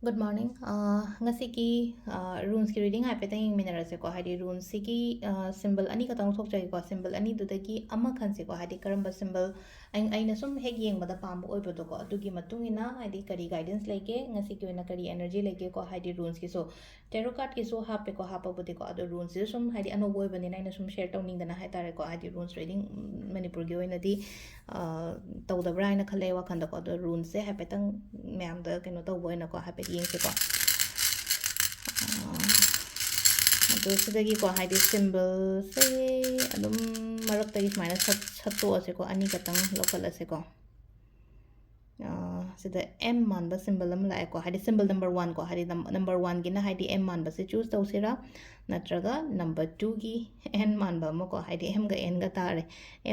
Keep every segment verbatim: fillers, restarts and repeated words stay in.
Good morning. ꯑ, ꯉꯁꯤꯒꯤ, ꯑ, runesꯀꯤ reading ꯍꯥꯏꯐꯦꯠꯇꯪ ꯌꯦꯡꯃꯤꯟꯅꯔꯁꯦꯀꯣ꯫ ꯍꯥꯏꯗꯤ runesꯁꯤꯒꯤ, ꯑ, symbol ꯑꯅꯤꯈꯛꯇꯪ ꯊꯣꯛꯆꯒꯦꯀꯣ꯫ Symbol ꯑꯅꯤꯗꯨꯗꯒꯤ ꯑꯃ ꯈꯟꯁꯦꯀꯣ꯫ ꯍꯥꯏꯗꯤ ꯀꯔꯝꯕ symbol ꯑꯩ-, ꯑꯩꯅ ꯁꯨꯝ ꯍꯦꯛ ꯌꯦꯡꯕꯗ ꯄꯥꯝꯕ ꯑꯣꯏꯕꯗꯣꯀꯣ꯫ ꯑꯗꯨꯒꯤ ꯃꯇꯨꯡ ꯏꯟꯅ ꯍꯥꯏꯗꯤ ꯀꯔꯤ guidance ꯂꯩꯒꯦ, ꯉꯁꯤꯒꯤ ꯑꯣꯏꯅ ꯀꯔꯤ energy ꯂꯩꯒꯦꯀꯣ꯫ ꯍꯥꯏꯗꯤ runesꯀꯤꯁꯨ tarot cardꯀꯤꯁꯨ ꯍꯥꯞꯄꯦꯀꯣ, ꯍꯥꯞꯄꯕꯨꯗꯤꯀꯣ꯫ ꯑꯗꯣ runesꯁꯤꯁꯨ ꯁꯨꯝ ꯍꯥꯏꯗꯤ ꯑꯅꯧꯕ ꯑꯣꯏꯕꯅꯤꯅ ꯑꯩꯅ ꯁꯨꯝ share ꯇꯧꯅꯤꯡꯗꯅ ꯍꯥꯏꯇꯥꯔꯦꯀꯣ꯫ ꯍꯥꯏꯗꯤ runes reading, ꯎꯝ, ꯃꯅꯤꯄꯨꯔꯒꯤ ꯑꯣꯏꯅꯗꯤ, ꯑ, ꯇꯧꯗꯕ꯭ꯔꯥ ꯍꯥꯏꯅ ꯈꯜꯂꯦ ꯋꯥꯈꯟꯗꯀꯣ꯫ ꯑꯗꯣ runesꯁꯦ ꯍꯥꯏꯐꯦꯠꯇꯪ ꯃꯌꯥꯝꯗ ꯀꯩꯅꯣ ꯇꯧꯕ ꯑꯣꯏꯅꯀꯣ ꯍꯥꯏꯐꯦꯠ ꯌꯦꯡꯁꯤꯀꯣ꯫ ꯑ, ꯑꯗꯣ ꯁꯤꯗꯒꯤꯀꯣ ꯍꯥꯏꯗꯤ symbolꯁꯦ ꯑꯗꯨꯝ ꯃꯔꯛꯇꯒꯤ ꯁꯨꯃꯥꯏꯅ ꯁꯠ-, ꯁꯠꯇꯣꯛꯑꯁꯦꯀꯣ꯫ ꯑꯅꯤꯈꯛꯇꯪ ꯂꯧꯈꯠꯂꯁꯦꯀꯣ꯫ ꯑ, ꯁꯤꯗ M ꯃꯥꯟꯕ symbol ꯑꯃ ꯂꯥꯛꯑꯦꯀꯣ꯫ ꯍꯥꯏꯗꯤ symbol number one ꯀꯣ꯫ ꯍꯥꯏꯗꯤ ꯅꯝ-, number oneꯒꯤꯅ ꯍꯥꯏꯗꯤ M ꯃꯥꯟꯕꯁꯦ choose ꯇꯧꯁꯤꯔꯥ, ꯅꯠꯇ꯭ꯔꯒ number twoꯒꯤ N ꯃꯥꯟꯕ ꯑꯃꯀꯣ꯫ ꯍꯥꯏꯗꯤ Mꯒ Nꯒ ꯇꯥꯔꯦ꯫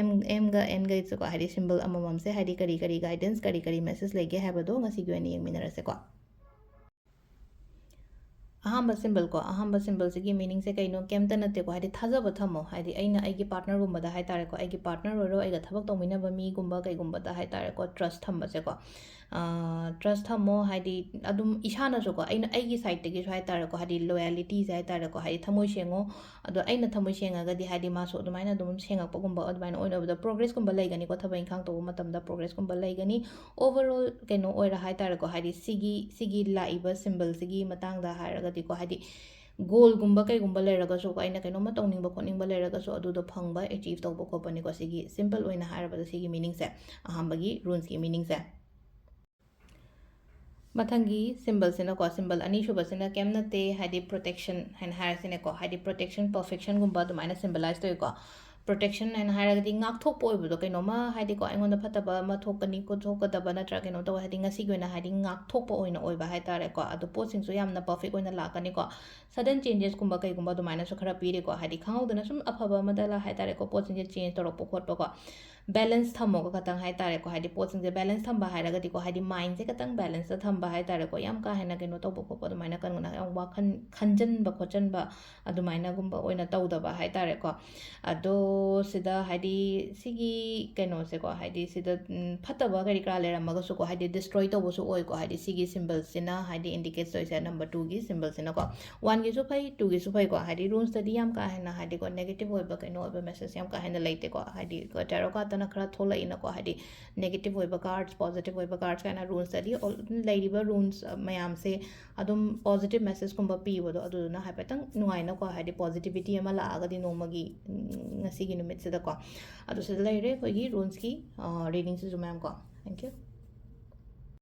M, Mꯒ Nꯒꯁꯦꯀꯣ꯫ ꯍꯥꯏꯗꯤ symbol ꯑꯃꯃꯝꯁꯦ ꯍꯥꯏꯗꯤ ꯀꯔꯤ ꯀꯔꯤ guidance, ꯀꯔꯤ ꯀꯔꯤ message ꯂꯩꯒꯦ ꯍꯥꯏꯕꯗꯣ ꯉꯁꯤꯒꯤ ꯑꯣꯏꯅ ꯌꯦꯡꯃꯤꯟꯅꯔꯁꯦꯀꯣ꯫ ꯑꯍꯥꯟꯕ symbol ꯀꯣ, ꯑꯍꯥꯟꯕ symbolꯁꯤꯒꯤ meaningꯁꯦ ꯀꯩꯅꯣ? ꯀꯩꯝꯇ ꯅꯠꯇꯦꯀꯣ, ꯍꯥꯏꯗꯤ ꯊꯥꯖꯕ ꯊꯝꯃꯣ꯫ ꯍꯥꯏꯗꯤ ꯑꯩꯅ ꯑꯩꯒꯤ partnerꯒꯨꯝꯕꯗ ꯍꯥꯏꯇꯥꯔꯦꯀꯣ, ꯑꯩꯒꯤ partner ꯑꯣꯏꯔꯣ, ꯑꯩꯒ ꯊꯕꯛ ꯇꯧꯃꯤꯟꯅꯕ ꯃꯤꯒꯨꯝꯕ ꯀꯩꯒꯨꯝꯕꯗ ꯍꯥꯏꯇꯥꯔꯦꯀꯣ, trust ꯊꯝꯕꯁꯦꯀꯣ꯫ ꯑ, trust ꯊꯝꯃꯣ, ꯍꯥꯏꯗꯤ ꯑꯗꯨꯝ ꯏꯁꯥꯅꯁꯨꯀꯣ, ꯑꯩꯅ ꯑꯩꯒꯤ sideꯇꯒꯤꯁꯨ ꯍꯥꯏꯇꯥꯔꯦꯀꯣ, ꯍꯥꯏꯗꯤ loyalityꯁꯦ ꯍꯥꯏꯇꯥꯔꯦꯀꯣ, ꯍꯥꯏꯗꯤ ꯊꯃꯣꯏ ꯁꯦꯡꯉꯣ꯫ ꯑꯗꯣ ꯑꯩꯅ ꯊꯃꯣꯏ ꯁꯦꯡꯉꯒꯗꯤ ꯍꯥꯏꯗꯤ ꯃꯥꯁꯨ ꯑꯗꯨꯃꯥꯏꯅ ꯑꯗꯨꯝ ꯁꯦꯡꯉꯛꯄꯒꯨꯝꯕ ꯑꯗꯨꯃꯥꯏꯅ ꯑꯣꯏꯅꯕꯗ progressꯀꯨꯝꯕ ꯂꯩꯒꯅꯤꯀꯣ, ꯊꯕꯛ ꯏꯪꯈꯥꯡ ꯇꯧꯕ ꯃꯇꯝꯗ progressꯀꯨꯝꯕ ꯂꯩꯒꯅꯤ꯫ Overall ꯀꯩꯅꯣ ꯑꯣꯏꯔ ꯍꯥꯏꯇꯥꯔꯦꯀꯣ, ꯍꯥꯏꯗꯤ ꯁꯤꯒꯤ, ꯁꯤꯒꯤ ꯂꯥꯛꯏꯕ symbolꯁꯤꯒꯤ ꯃꯇꯥꯡꯗ ꯍꯥꯏꯔꯒꯗꯤꯀꯣ, ꯍꯥꯏꯗꯤ goalꯒꯨꯝꯕ ꯀꯩꯒꯨꯝꯕ ꯂꯩꯔꯒꯁꯨꯀꯣ, ꯑꯩꯅ ꯀꯩꯅꯣꯝꯃ ꯇꯧꯅꯤꯡꯕ ꯈꯣꯠꯅꯤꯡꯕ ꯂꯩꯔꯒꯁꯨ ꯑꯗꯨꯗꯣ ꯐꯪꯕ, achieve ꯇꯧꯕ ꯈꯣꯠꯄꯅꯤꯀꯣ꯫ ꯁꯤꯒꯤ simple ꯑꯣꯏꯅ ꯍꯥꯏꯔꯕꯗ ꯁꯤꯒꯤ meaningꯁꯦ, ꯑꯍꯥꯟꯕꯒꯤ runesꯀꯤ meaningꯁꯦ꯫ ꯃꯊꯪꯒꯤ symbolꯁꯤꯅꯀꯣ, symbol ꯑꯅꯤꯁꯨꯕꯁꯤꯅ ꯀꯩꯝ ꯅꯠꯇꯦ, ꯍꯥꯏꯗꯤ protection ꯍꯥꯏꯅ ꯍꯥꯏꯔꯁꯤꯅꯦꯀꯣ, ꯍꯥꯏꯗꯤ protection, perfectionꯒꯨꯝꯕ ꯑꯗꯨꯃꯥꯏꯅ symbolize ꯇꯧꯏꯀꯣ꯫ Protection ꯍꯥꯏꯅ ꯍꯥꯏꯔꯒꯗꯤ ꯉꯥꯛꯊꯣꯛꯄ ꯑꯣꯏꯕꯗꯣ, ꯀꯩꯅꯣꯝꯃ ꯍꯥꯏꯗꯤꯀꯣ, ꯑꯩꯉꯣꯟꯗ ꯐꯠꯇꯕ ꯑꯃ ꯊꯣꯛꯀꯅꯤ, ꯈꯣꯠꯊꯣꯛꯀꯗꯕ ꯅꯠꯇ꯭ꯔꯒ ꯀꯩꯅꯣ ꯇꯧꯕ, ꯍꯥꯏꯗꯤ ꯉꯁꯤꯒꯤ ꯑꯣꯏꯅ ꯍꯥꯏꯗꯤ ꯉꯥꯛꯊꯣꯛꯄ ꯑꯣꯏꯅ ꯑꯣꯏꯕ ꯍꯥꯏꯇꯥꯔꯦꯀꯣ꯫ ꯑꯗꯣ ꯄꯣꯠꯁꯤꯡꯁꯨ ꯌꯥꯝꯅ perfect ꯑꯣꯏꯅ ꯂꯥꯛꯀꯅꯤꯀꯣ꯫ Sudden changesꯀꯨꯝꯕ ꯀꯩꯒꯨꯝꯕ ꯑꯗꯨꯃꯥꯏꯅꯁꯨ ꯈꯔ ꯄꯤꯔꯤꯀꯣ, ꯍꯥꯏꯗꯤ ꯈꯪꯍꯧꯗꯅ ꯁꯨꯝ ꯑꯐꯕ ꯑꯃꯗ ꯂꯥ-, ꯍꯥꯏꯇꯥꯔꯦꯀꯣ, ꯄꯣꯠꯁꯤꯡꯁꯦ change ꯇꯧꯔꯛꯄ ꯈꯣꯠꯄꯀꯣ꯫ ꯕꯦꯂꯦꯟꯁ ꯊꯝꯃꯣꯒ ꯈꯇꯪ ꯍꯥꯏꯇꯥꯔꯦꯀꯣ꯫ ꯍꯥꯏꯗꯤ ꯄꯣꯠꯁꯤꯡꯁꯦ ꯕꯦꯂꯦꯟꯁ ꯊꯝꯕ ꯍꯥꯏꯔꯒꯗꯤꯀꯣ, ꯍꯥꯏꯗꯤ ꯃꯥꯏꯟꯁꯦ ꯈꯇꯪ ꯕꯦꯂꯦꯟꯁꯇ ꯊꯝꯕ ꯍꯥꯏꯇꯥꯔꯦꯀꯣ꯫ ꯌꯥꯝ ꯀꯥ ꯍꯦꯟꯅ ꯀꯩꯅꯣ ꯇꯧꯕ ꯈꯣꯠꯄ ꯑꯗꯨꯃꯥꯏꯅ ꯀꯩꯅꯣ ꯌꯥꯝ ꯋꯥꯈꯜ ꯈꯟꯖꯟꯕ ꯈꯣꯠꯆꯟꯕ ꯑꯗꯨꯃꯥꯏꯅꯒꯨꯝꯕ ꯑꯣꯏꯅ ꯇꯧꯗꯕ ꯍꯥꯏꯇꯥꯔꯦꯀꯣ꯫ ꯑꯗꯣ ꯁꯤꯗ ꯍꯥꯏꯗꯤ ꯁꯤꯒꯤ ꯀꯩꯅꯣꯁꯦꯀꯣ, ꯍꯥꯏꯗꯤ ꯁꯤꯗ ꯎꯝ, ꯐꯠꯇꯕ ꯀꯔꯤ ꯀꯔꯥ ꯂꯩꯔꯝꯃꯒꯁꯨꯀꯣ, ꯍꯥꯏꯗꯤ ꯗꯤꯁꯇ꯭ꯔꯣꯏ ꯇꯧꯕꯁꯨ ꯑꯣꯏꯀꯣ꯫ ꯍꯥꯏꯗꯤ ꯁꯤꯒꯤ ꯁꯤꯝꯕꯜꯁꯤꯅ ꯍꯥꯏꯗꯤ ꯏꯟꯗꯤꯀꯦꯠꯁ ꯇꯧꯔꯤꯁꯦ ꯅꯝꯕꯔ ꯇꯨꯒꯤ ꯁꯤꯝꯕꯜꯁꯤꯅꯀꯣ꯫ ꯋꯥꯟꯒꯤꯁꯨ ꯐꯩ, ꯇꯨꯒꯤꯁꯨ ꯐꯩꯀꯣ꯫ ꯍꯥꯏꯗꯤ ꯔꯨꯟꯁꯇꯗꯤ ꯌꯥꯝ ꯀꯥ ꯍꯦꯟꯅ ꯍꯥꯏꯗꯤꯀꯣ ꯅꯦꯒꯦꯇꯤꯚ ꯑꯣꯏꯕ ꯀꯩꯅꯣ ꯑꯣꯏꯕ ꯃꯦꯁꯦꯖ ꯌꯥꯝ ꯀꯥ ꯍꯦꯟꯅ ꯂꯩꯇꯦꯀꯣ꯫ ꯍꯥꯏꯗꯤ ꯇꯦꯔꯣ ꯀꯥꯔꯠꯇꯅ ꯈꯔ ꯊꯣꯛꯂꯛꯏꯅꯀꯣ꯫ ꯍꯥꯏꯗꯤ ꯅꯦꯒꯦꯇꯤꯚ ꯑꯣꯏꯕ ꯀꯥꯔꯠꯁ, ꯄꯣꯖꯤꯇꯤꯚ ꯑꯣꯏꯕ ꯀꯥꯔꯠꯁ ꯀꯥꯏꯅ ꯔꯨꯟꯁꯇꯗꯤ ꯑꯣꯜ-, ꯂꯩꯔꯤꯕ ꯔꯨꯟꯁ ꯃꯌꯥꯝꯁꯦ ꯑꯗꯨꯝ ꯄꯣꯖꯤꯇꯤꯚ ꯃꯦꯁꯦꯖꯀꯨꯝꯕ ꯄꯤꯕꯗꯣ ꯑꯗꯨꯗꯨꯅ ꯍꯥꯏꯐꯦꯠꯇꯪ ꯅꯨꯡꯉꯥꯏꯅꯀꯣ꯫ ꯍꯥꯏꯗꯤ ꯄꯣꯖꯤꯇꯤꯚꯤꯇꯤ ꯑꯃ ꯂꯥꯛꯑꯒꯗꯤ ꯅꯣꯡꯃꯒꯤ ꯎꯝ, ꯉꯁꯤꯒꯤ ꯅꯨꯃꯤꯠꯁꯤꯗꯀꯣ꯫ ꯑꯗꯨ ꯁꯤꯗ ꯂꯩꯔꯦ ꯑꯩꯈꯣꯏꯒꯤ ꯔꯨꯟꯁꯀꯤ ꯔꯤꯗꯤꯡꯁꯤꯁꯨ ꯃꯌꯥꯝ ꯀꯣ꯫ Thank you.